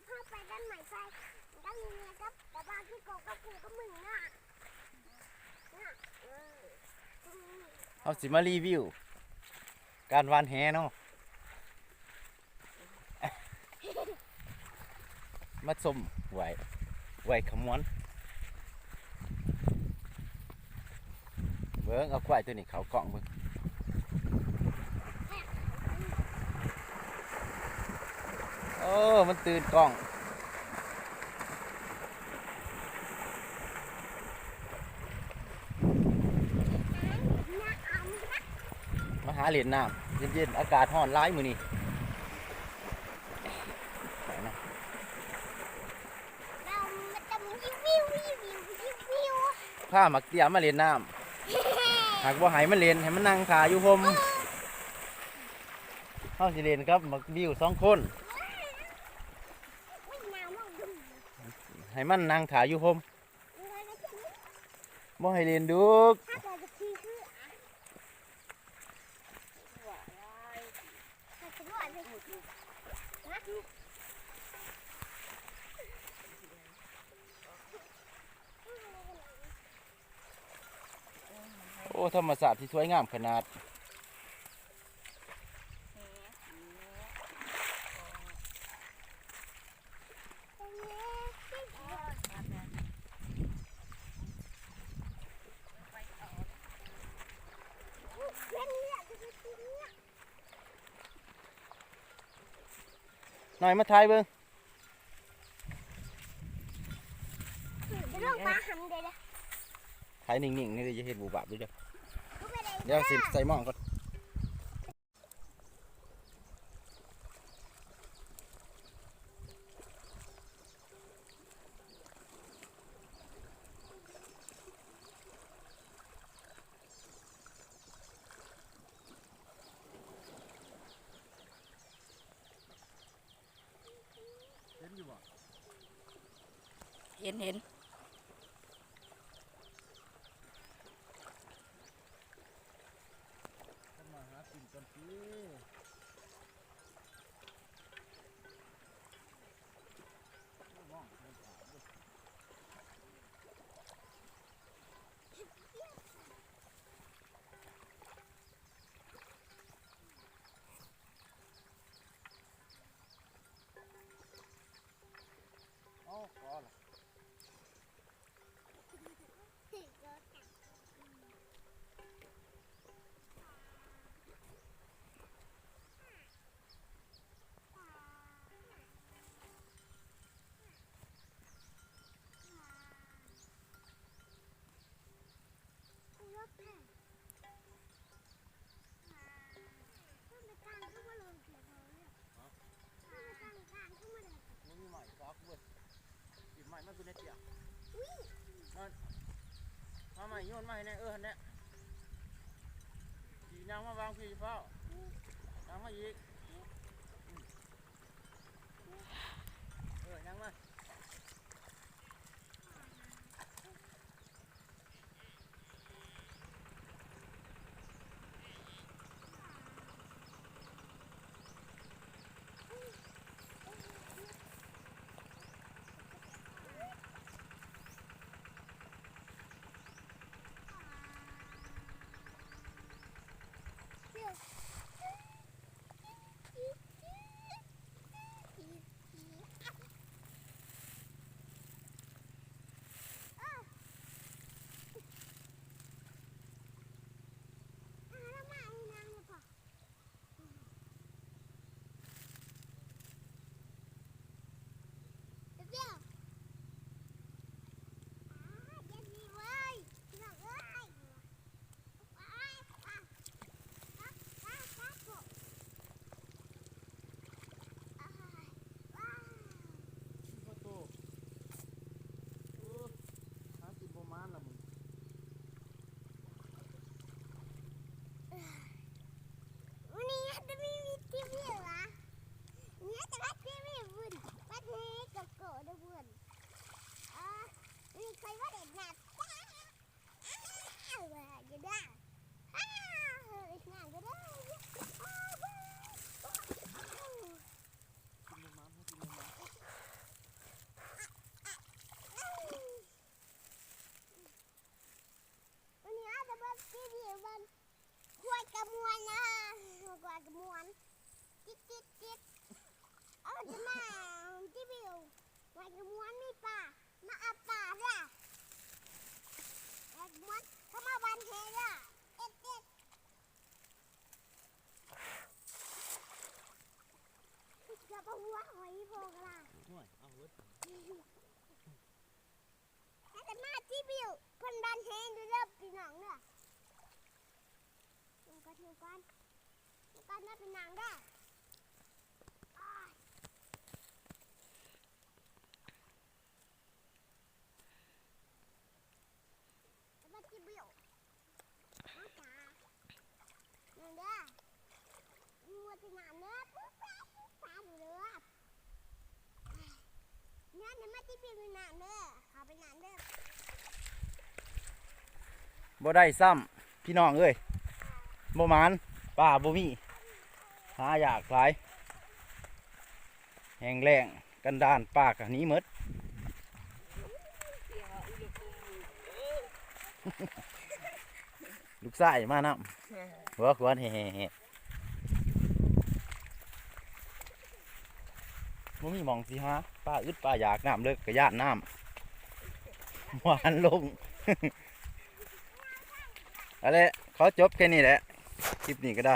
ເຮົາໄປດ້ານໃໝ່ໃສ່ ກັບມີເມຍ ກັບ ກັບບ້ານພີ່ກົບ ກັບກູ ກັບມຶງນະ ນະ ເອີ ເຮົາຊິມາຣີວິວການຫວ່ານແຫເນາະ. ມາຊົມໄຫວ້ ໄຫວ້ຂະມວນ ເບິ່ງ ເອົາຄວາຍໂຕນີ້ເຂົ້າກ້ອງເບິ່ງ. ໂອ້ ມັນຕື່ນກ້ອງ. ມາຫາຫຼິ້ນນ້ຳເຢັນໆ ອາກາດຮ້ອນຫຼາຍມື້ນີ້. ພາບັກເຕ້ຍມາຫຼິ້ນນ້ຳ ຫາກບໍ່ໃຫ້ມັນຫຼິ້ນ ໃຫ້ມັນນັ່ງຖ້າຢູ່ຮົ່ມ. ເຮົາຊິຫຼິ້ນກັບບັກບິວສອງຄົນ ໃຫ້ມັນນັ່ງຖ້າຢູ່ຮົ່ມ. ບໍ່ໃຫ້ຫຼິ້ນດຸກ. ໂອ້ ທຳມະຊາດທີ່ສວຍງາມຂະໜາດ. ນ້ອຍມາຖ່າຍເບິ່ງ. ຖ່າຍນິ່ງໆ ນີ້ເດີ ຢ່າເຮັດບູບາບເດີ. ດຽວຊິໃສ່ໝ້ອງກ່ອນ. ເຫັນຢູ່ບໍ່? ເຫັນ ເຫັນ. ທຳມາຫາກິນກ່ອນຕິ. ເອົາ ພໍລະ. ມັນມີໄມ້ສັກເວີຍ. ອີກໄມ້ມັນຢູ່ໃນເຕີຍ. ນັ້ນ ມາໄມ້ໂຍນມາໃຫ້ແດ່. ເອີ ຫັ້ນແຫຼະ. ຂີ່ຍ່າງມາວາງພີ້ ຢ່າຟ້າວ. ຍ່າງມາອີກ. ເອີ ຍ່າງມາ. ຢູ່ມ່ວນມີປາ ມາເອົາປາເດີ້ ແອກມ່ວນ ເຂົ້າມາບ້ານແຮເດີ້ ເອັດເອັດ ເກືອບເອົາຫົວຫອຍໂພກະລາ ໂອ້ຍ ເອົາເບິດ ແຕ່ມາທີ່ບິວ ເພິ່ນບ້ານແຮເດີ້ພີ່ນ້ອງເດີ້ ນຳກັນ ນຳກັນ ນຳກັນມາເປັນນາງເດີ້ ອ້າຍ ສະບາຍດີເດີ້ ມາຈ້າ ເບິ່ງເດີ້ ມັວແຕ່ນ້ຳເດີ້ ປຸບປາ ປຸບປາຢູ່ເດີ້ ນັ້ນນະ ມາຈິບຢູ່ນ້ຳເດີ້ ເຂົ້າໄປນ້ຳເດີ້ ບໍ່ໄດ້ຊ້ຳ ພີ່ນ້ອງເອີຍ ບໍ່ໝານ ປາບໍ່ມີ ຫາຍາກຫຼາຍ ແຫ້ງແລ້ງກັນດານ ປາກະໜີໝົດ ລູກຊາຍມານຳ ຫົວຂວນແຫ່ໆ ບໍ່ມີໝ່ອງຊິຫາ ປາອຶດປາຢາກ ນ້ຳເລິກກະຢ້ານນ້ຳ ຫວານລົງ ຫັ້ນແຫຼະ ຂໍຈົບແຄ່ນີ້ແຫຼະ ຄລິບນີ້ກະໄດ້.